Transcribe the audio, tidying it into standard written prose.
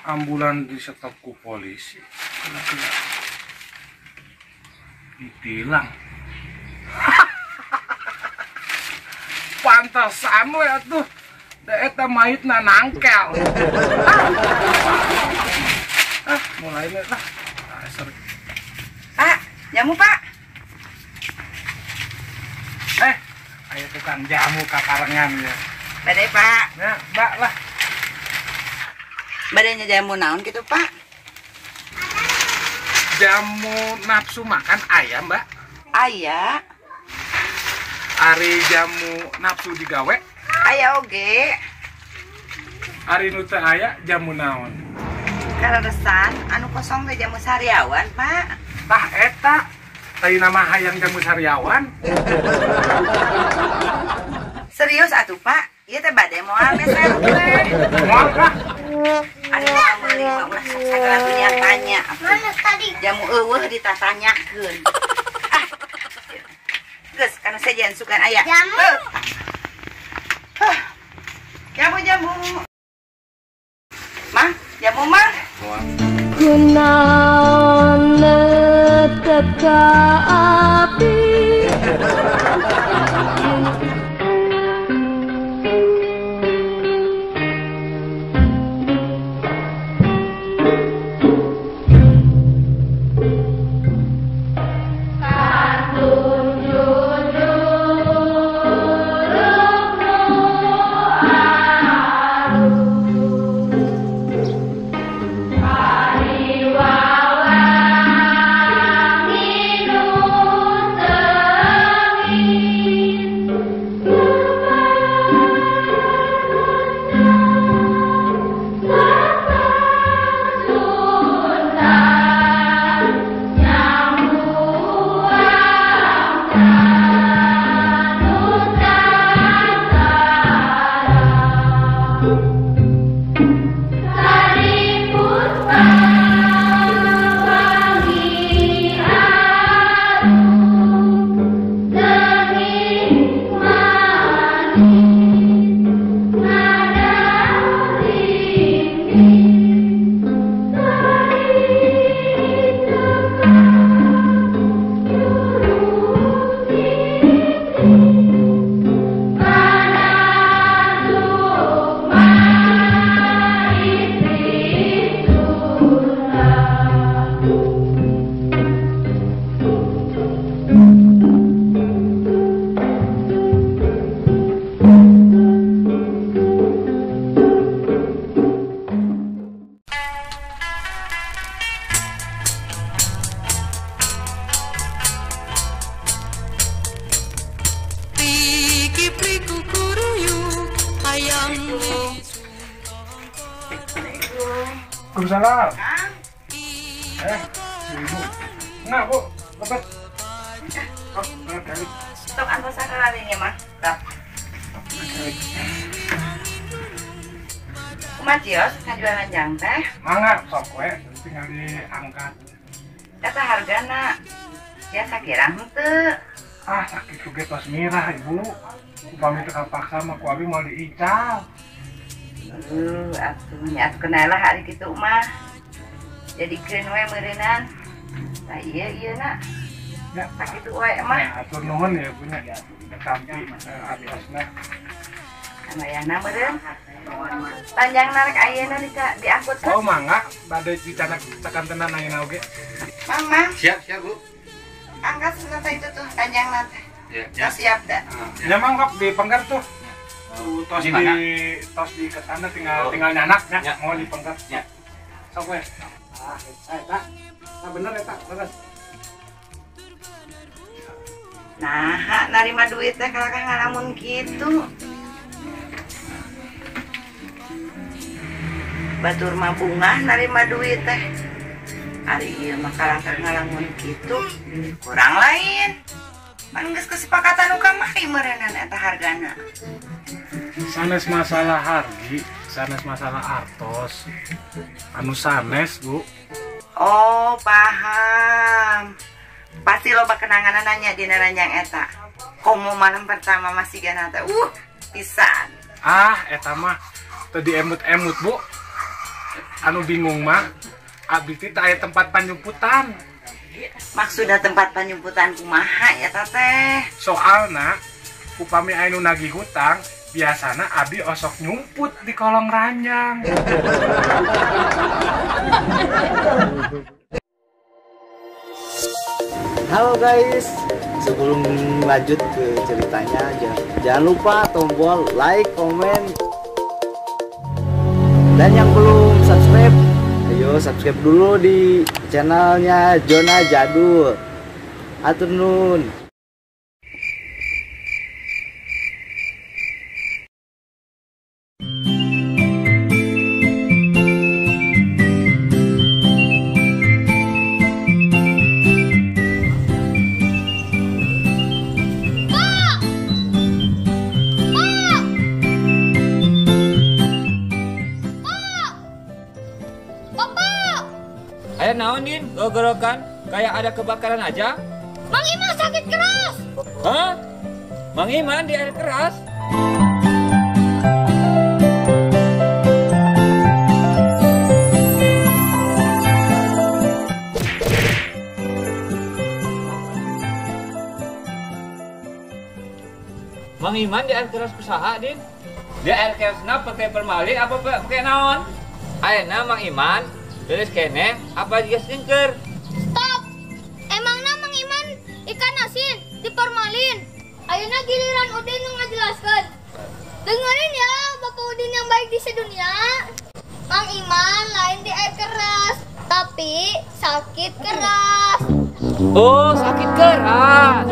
Ambulan disetop ku polisi, ditilang. Pantesan we atuh, da eta mayitna nangkel. Ah, mulai lah. Pak, jamu Pak. Ayo tukang jamu kakarengan ya. Badai Pak. Ya, Mbak lah. Badainya jamu naon gitu Pak? Jamu nafsu makan ayam Mbak. Aya. Ari jamu nafsu digawe? Aya oge. Ari nu teu aya jamu naon? Kaleresan anu kosong teh jamu sariawan Pak. Tah eta tadi nama hayang jamu sariawan. Serius atuh Pak? Ieu teh bade moal meser teh. Moal kah? Ari moal meuli mah ulah sok sagala dunya tanya. Jamu eueuh ditatanyakeun. Ah. Geus kana sejen sugan aya. Jamu. Jamu jamu. Mah, jamu mah. Kunaon netep ka api. Waalaikumsalam. Ibu. Enggak, Bu. Lepet. Oh, kali. Tok antosan kalarinya mah. Tah. Kumaha cios ngajualan jang teh? Mangga sok we, tinggal diangkat. Eta hargana biasa kirang henteu. Ah, sakitu ge tos mirah, Ibu. Upami teu kapaksa mah ku abi moal diical. Atuh nya atuh kenalah hari kitu mah. Jadikeun we meureunan. Tah ieu ieu na. Ya, sakitu we mah. Ya, atur nuhun ya punya. Tampi atasna. Amayana meureun. Panjang narek ayeuna diangkut. Oh, mangga bade dicanak sakantenan ayeuna oge. Mang, mang. Siap, siap, Bu. Angkat senjata itu tuh panjang nanti. Ya, ya. Siap dah. Ya, mang kok di pengker tuh. Tuh tos di tos di kesana tinggal tinggal nyanaknya ya. Mau dipengkat. Ya. Sok we. Ah, eta. Nah bener eta, leres. Nah, narima duit teh kalakah ngalamun kitu. Batur mah bungah narima duit teh. Ari ieu mah kalakah ngalamun kitu, kurang lain. Pan geus kesepakatan nu kamari meureunana eta hargana. Sanes masalah hargi, sanes masalah artos. Anu sanes, Bu. Oh, paham. Pasti loba kenangan nanya dina ranjang eta. Komo malam pertama masih gana teh. Pisan. Ah, eta mah teu diemut-emut, Bu. Anu bingung mah abdi teh aya tempat panyumputan. Maksudna tempat panyumputan kumaha ya teh? Soalna upami aya nu nagih hutang, biasana abdi osok nyumput di kolong ranjang. Halo guys, sebelum lanjut ke ceritanya, jangan lupa tombol like, komen, dan yang belum subscribe, ayo subscribe dulu di channelnya Jona Jadul. Atur nun. Ayo naon Din, gogorokan kayak ada kebakaran aja. Mang Iman sakit keras. Hah? Mang Iman di air keras? Mang Iman di air keras usaha Din. Di air kerasna pakai permalin apa pakai naon? Ayeuna Mang Iman beres kene apa juga stingker? Stop. Emangna Mang Iman ikan asin dipermalin. Ayeuna giliran Udin nu ngajelaskeun. Dengerin ya Bapak Udin yang baik di sedunia. Mang Iman lain di air keras, tapi sakit keras. Oh, sakit keras.